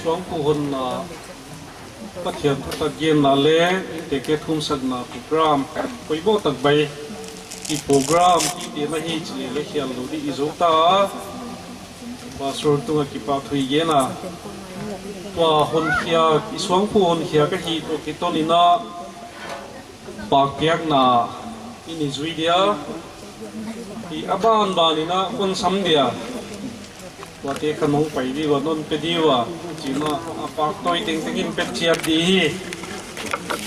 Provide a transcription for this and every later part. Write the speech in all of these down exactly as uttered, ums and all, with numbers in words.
Suangphuh honna, Pathian thutak genna leh inntekte thumsakna program, poimoh tak bai i program i te na hi chi leh leh hial lo di i zou ta. Pastor tungah kipahthu i gen a. Tua honkhiak, i suangphuh honkhiak ahi toh kiton in a, pakpiakna i nei zui dia, i a banban in a hon sam dia, tuate kha non pai di ua, non pe di ua, chi in a, a paktawi tengteng in pe chiat di hi.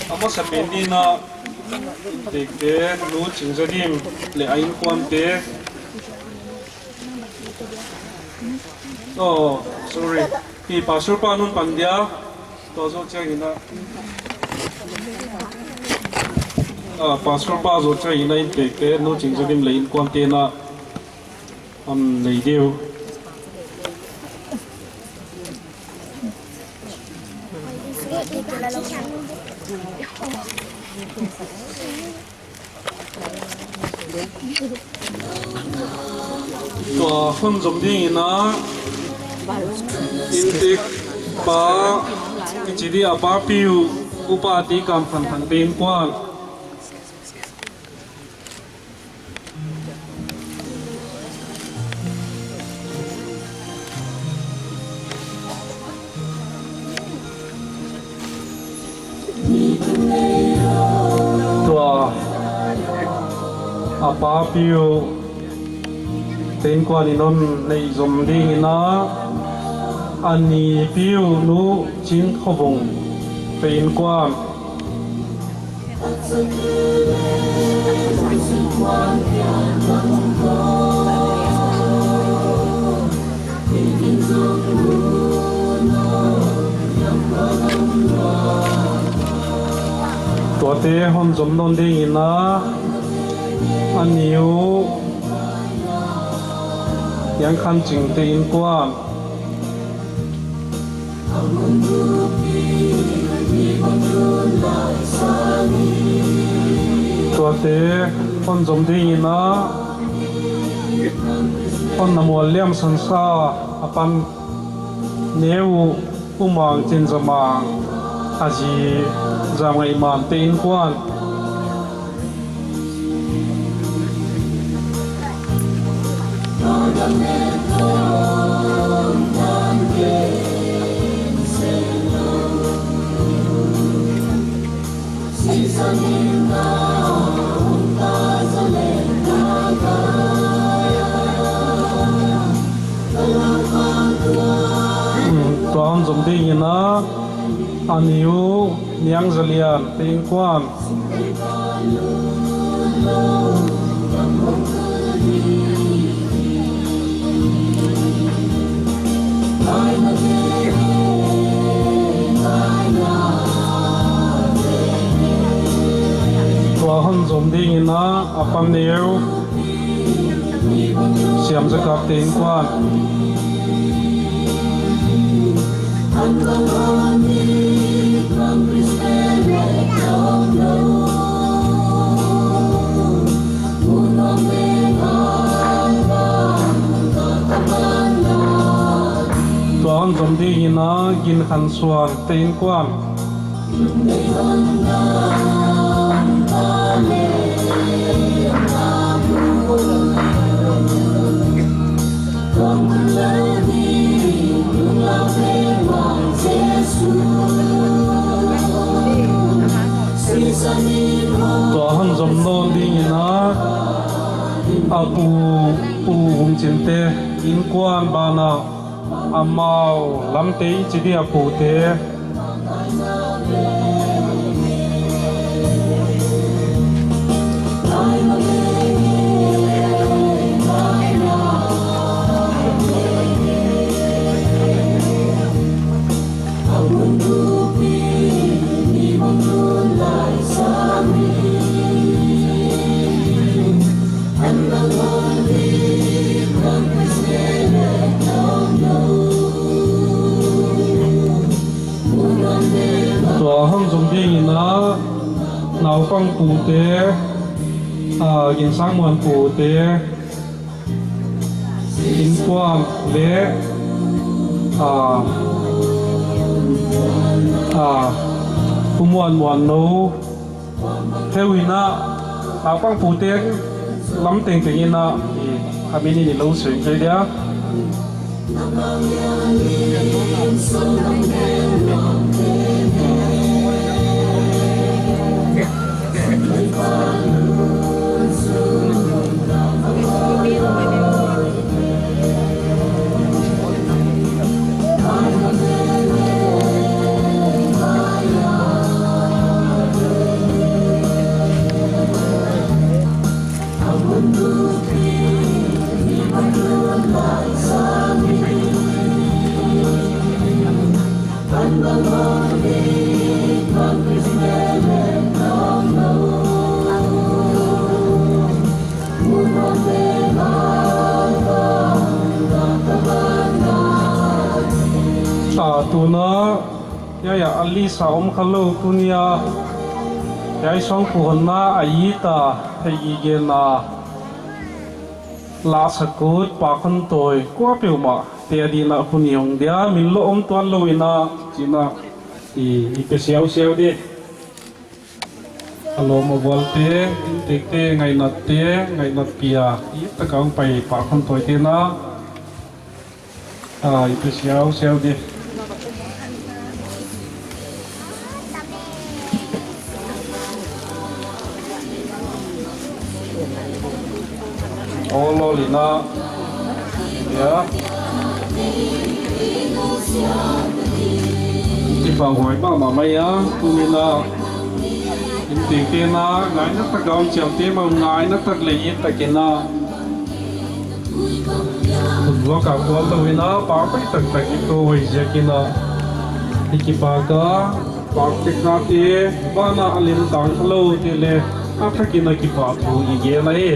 A masapen di in a, inntekte, Nu Chingzadim leh a innkuante. Oh, sorry. Hi Pastor pa non pan dia. Tua zoh chiang in a. Ah, Pastor pa zoh chiang in a inntekte, Nu Chingzadim leh innkuante in a hon nei di uh. Tua hon zom ding in a, inntek pa, i chi di a papi uh, Upa T. Kamkhanthang te innkuan. Tua a papi uh te innkuan in hon nei zom ding in a, a nipi uh Nu Chin Khovung te innkuan. Tuate hon zom nawn ding in a, a ni uh Hiang Khan Ching te innkuan. Tuate hon zom ding in a, hon na mual liam sansa a pan neu U Mang Chin Za Mang, a zi Za Ngai Mang te innkuan. Hmm, tua hon zom ding in a, a ni uh Niang Za Lian te innkuan. Tua hon zom ding in a, a pan neu Siam Za Kap te innkuan. Tua hon zom ding in a, Gin Khan Suan te innkuan. Tua hon zom nawn ding in a, a pu, Pu Vung Chin te innkuan banah, amau lamte i chi dia pute. Tua hon zom ding in a, naupang pute, a, Gin Sang Muan pute innkuan leh, a, Ah, Pu Muan Muan Nou, heuin a, naupang pute lam tengteng in a, i, a min in i lo seng kei dia. Ah, tuna, ya, ya, a list a om kha lou, tuni a, ya, i song pu hon na a i ta, hei i gen a, la sakut, pa khon toi, kua peuhmah, te a ding a hun i hong dia, min lo om tuan lou in a, chin a, i, i pe siausiau di. A lawm a vualte, inntekte, ngainate, ngainat pia, i tak a hong pai pa khon toi te na. A, i pe siausiau di. Awl awl in a. Ya. Kipahhuai mahmah mai a, tuni in a. Inntekte na, ngaihna tak a hong chiamte mah, ngaihna tak leh it tak in a. Khut vuak a kual lou in a, pa pai taktak i tou huai ziak in a. I kipak a, pa tek na te, ban a a lim tang kha lou te leh, a thak in a kipahthu i gen ahi.